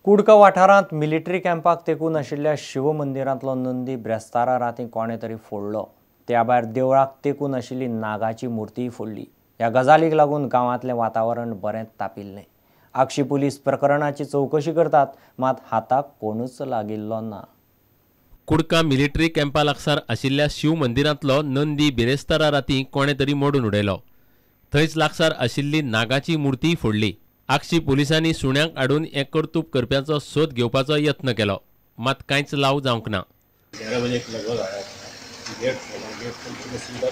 कुडका वाठारांत मिलिटरी कॅम्पाक तेकून आशिल्ल्या शिव मंदिरांतलो नंदी ब्रेस्तारा रातीं कोणें तरी फोडलो. त्या भायर देवळाक तेकून आशिल्ली नागाची मूर्तीय फोडली. ह्या गजालीक लागून गांवांतलें वातावरण बरेंच तापिल्लें. आगशी पुलीस प्रकरणाची चवकशी करतात, मात हाताक कोणूच लागिल्लो ना. कुडका मिलिटरी कॅम्पा लागसार आशिल्ल्या शिव मंदिरांतलो नंदी बिरेस्तारा रातीं कोणें तरी मोडून उडयलो. थंयच लागसार आशिल्ली नागाची मूर्तीय फोडली. आगशी पुलिसांनी सुण्यांक हाडून हें कर्तूब करप्यांचो सोद घेवपाचो यत्न केलो, मात कांयच लाव जावंक ना. 11 बजे लगभग आया था. गेट खोला, गेट खोल के सीधा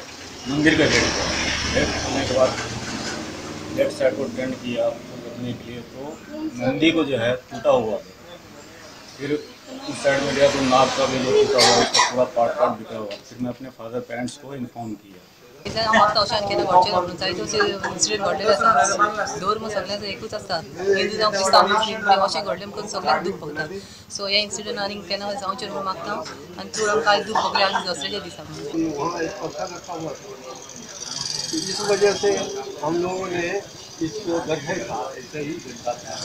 मंदिर का गेट खोला. गेट खोलने के बाद लेफ्ट साइड को टर्न किया करने के लिए, तो नंदी को जो है टूटा हुआ था. फिर उस साइड में गया तो नाग का भी जो टूटा हुआ उसका पूरा पार्ट पार्ट बिखरा हुआ. फिर मैं अपने फादर पेरेंट्स को इन्फॉर्म किया. हांव मागता अशें केन्ना घडचें ना म्हणून जायते अशे इन्सिडंट घडलेले आसा. धर्म सगळ्यांचो एकूच आसता, हिंदू जावं क्रिस्तांव मुस्लीम, अशें घडलें म्हणून सगळ्यांक दूख भोगता. सो हे इन्सिडंट आनी केन्ना जावचें म्हणून मागता आनी चड आमकां आयज दूख भोगलें आनी दसऱ्याच्या दिसा. इस वजह से हम लोगों ने इसको गड्ढे था, ऐसे ही गड्ढा था,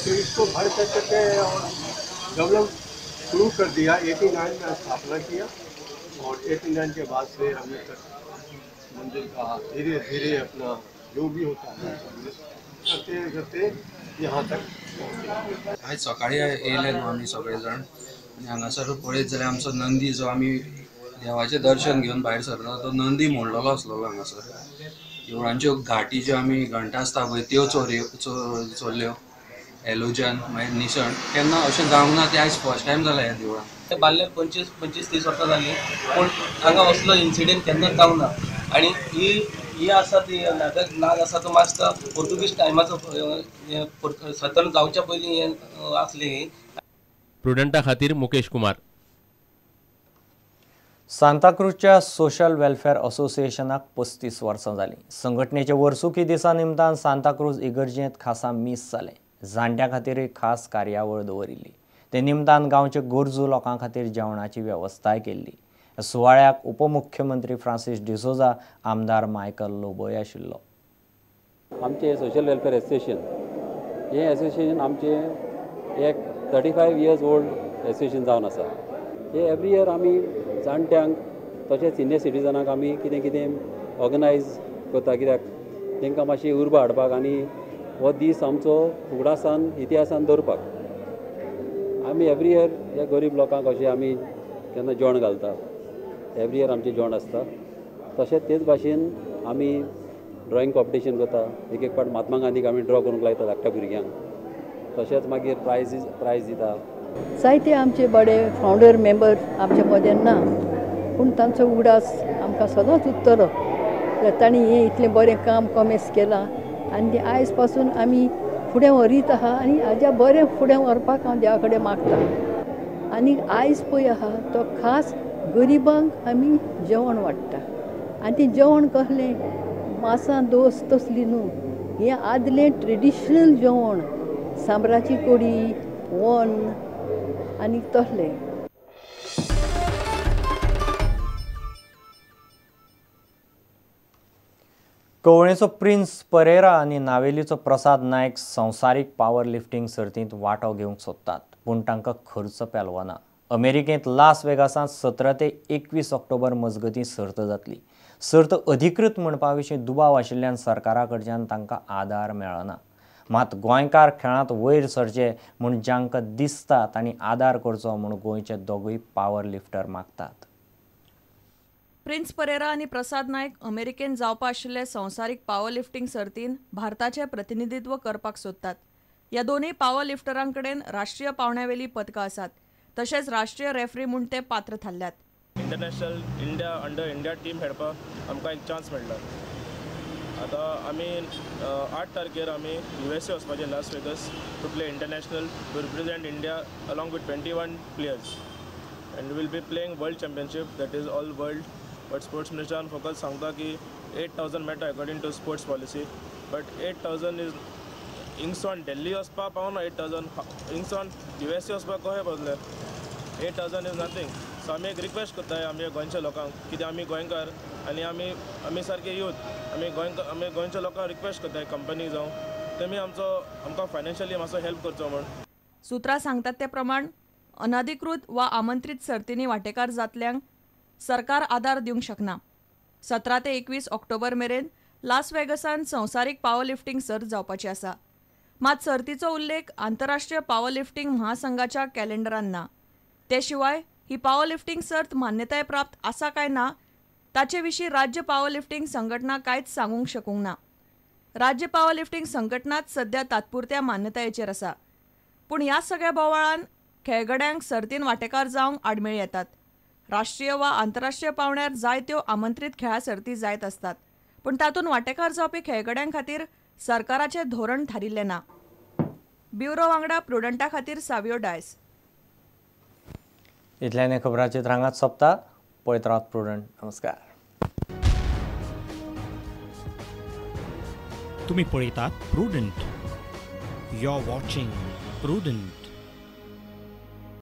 तो इसको भर करके और डेवलप शुरू कर दिया. 89 में स्थापना किया और 89 के बाद से अभी तक मंदिर का धीरे धीरे अपना जो भी होता है करते करते यहाँ तक. आयज सकाळी येयले न्हू आमी सगळे जाण आनी हांगासर पळयत जाल्यार आमचो नंदी जो आमी देवाचें दर्शन घेवन भायर सरता तो नंदी मोडलेलो आसलेलो. हांगासर देवळांच्यो घांटी ज्यो आमी घंटा आसता पळय त्यो चोरल्यो, एलोजन मागीर निसण. केन्ना अशें जावंक ना, तें आयज फर्स्ट टायम जालां ह्या देवळान. बांदल्यार 25-30 वर्सां जालीं, पूण हांगा असलो इन्सिडंट केन्नाच जावंक ना. आनी ही आसा ती नाग आसा तो मातसो पोर्तुगीज टायमाचो स्वतंत्र जावच्या पयलीं हें आसलें. प्रुडंटा खातीर मुकेश कुमार. सांताक्रूजच्या सोशल वेलफेअर असोसिएशनाक 35 वर्सां जालीं. संघटनेच्या वर्सुकी दिसा निमतान सांताक्रूज इगर्जेंत खासा मीस जालें. जाणट्यां खातीरय खास कार्यावळ दवरिल्ली. ते निमतान गांवचे गरजू लोकां खातीर जेवणाची वेवस्थाय केल्ली. सुवाळ्याक उपमुख्यमंत्री फ्रांसीस डिसोजा, आमदार मायकल लोबोय आशिल्लो. आमचें सोशल वेलफेअर एसोसिएशन हें एसोसिएशन आमचें एक 35 इयर्स ओल्ड एसोसिएशन जावन आसा. हे एवरी इयर आमी जाणट्यांक तशेंच सिनियर सिटीजनांक आमी कितें कितें ऑर्गनायज करता, कित्याक तांकां मातशी उर्बा हाडपाक आनी हो दीस आमचो उगडासान इतिहासान दवरपाक. आमी एवरी इयर ह्या गरीब लोकांक अशें आमी केन्ना जेवण घालता, एवरी इयर आमचें जेवण आसता. तशेंच तेच भाशेन आमी ड्रॉइंग कॉम्पिटिशन करता. एक एक फावट महात्मा गांधीक आमी ड्रॉ करूंक लायता धाकट्या भुरग्यांक, तशेंच मागीर प्रायज दिता. जायते आमचे बडे फावंडर मेंबर आमच्या मदें ना, पूण तांचो उगडास आमकां सदांच उरतलो. तांणी हें इतलें बरें काम कॉमेस केलां आनी तें आयज पासून आमी फुडें व्हरीत आहा आनी हाज्या बरें फुडें व्हरपाक हांव देवा कडेन मागता. आनी आयज पळय आहा तो खास गरिबांक आमी जेवण वाडटा आनी तें जेवण कसलें, मासां दोस तसली न्हू, हें आदलें ट्रेडिशनल जेवण, सांबराची कोडी, वन आनी तसलें. कवळेचो प्रिन्स परेरा आनी नावेलीचो प्रसाद नायक संवसारीक पावर लिफ्टिंग सर्तींत वांटो घेवंक सोदतात, पूण तांकां खर्च पेलवना. अमेरिकेंत लास वेगासांत 17 ते 21 ऑक्टोबर मजगतीं सर्त जातली. सर्त अधिकृत म्हणपा विशीं दुबाव आशिल्ल्यान सरकारा कडच्यान तांकां आदार मेळना. मात गोंयकार खेळांत वयर सरचे म्हूण जांकां दिसता तांणी आदार करचो म्हूण गोंयचे दोगूय पावर लिफ्टर मागतात. प्रिन्स परेरा आनी प्रसाद नायक अमेरिकेन जावपा आशिल्ले संवसारीक पावर लिफ्टिंग सर्तीन भारताचें प्रतिनिधित्व करपाक सोदतात. ह्या दोनूय पावर लिफ्टरां कडेन राष्ट्रीय पावंड्यावेली पदकां आसात, तशेंच राष्ट्रीय रेफ्री म्हूण ते पात्र थारल्यात. International India under India team खेळपाक आमकां एक चान्स मेळटा. आतां आमी 8 तारखेर आमी USA वचपाचें, Las Vegas, to play international, to represent India along with 21 players and will be playing world championship, that is all world. But sports मिनिस्टरान फकत सांगता की 8,000 मेळटा according to sports policy, but 8,000 is हिंगसोन दिल्ली वचपाक पावना, 8,000 हिंगसोन USA वचपाक कशें पावतलें? 8,000 is nothing. सो आमी एक रिक्वेस्ट करताय आमच्या गोंयच्या लोकांक, कित्याक आमी गोंयकार आनी आमी सारके यूथ, आमी गोंयच्या लोकांक रिक्वेस्ट करताय कंपनी जावं तेमी आमचो आमकां फायनान्शियली मातसो हेल्प करचो म्हूण. सुत्रां सांगतात ते प्रमाण अनाधिकृत वा आमंत्रीत सर्तींनी वांटेकार जातल्यांक सरकार आदार दिवंक शकना. 17 ते 21 ऑक्टोबर मेरेन लास वेगसांत संवसारीक पावर लिफ्टिंग सर्त जावपाची आसा. मात सर्तीचो उल्लेख आंतरराष्ट्रीय पावर लिफ्टिंग महासंघाच्या कॅलेंडरान ना. ते शिवाय ही पावर लिफ्टिंग सर्त मान्यताय प्राप्त आसा काय ना ताचे विशीं राज्य पावर लिफ्टिंग संघटना कांयच सांगूंक शकूंक ना. राज्य पावर लिफ्टिंग संघटनाच सध्या तात्पुरत्या मान्यतायेचेर आसा. पूण ह्या सगळ्या बोवाळान खेळगड्यांक सर्तीन वांटेकार जावंक आडमेळी येतात. राष्ट्रीय वा आंतरराष्ट्रीय पांवड्यार जायत्यो आमंत्रीत खेळां सर्ती जायत आसतात, पूण तातूंत वांटेकार जावपी खेळगड्यां खातीर सरकाराचें धोरण थारिल्लें ना. ब्युरो वांगडा प्रुडंटा खातीर सावियो डायस. इतल्यान खबरांचे रांगात सोंपता. पळयत रावत प्रुडंट. नमस्कार. तुम्ही पळयतात Prudent. You are watching Prudent.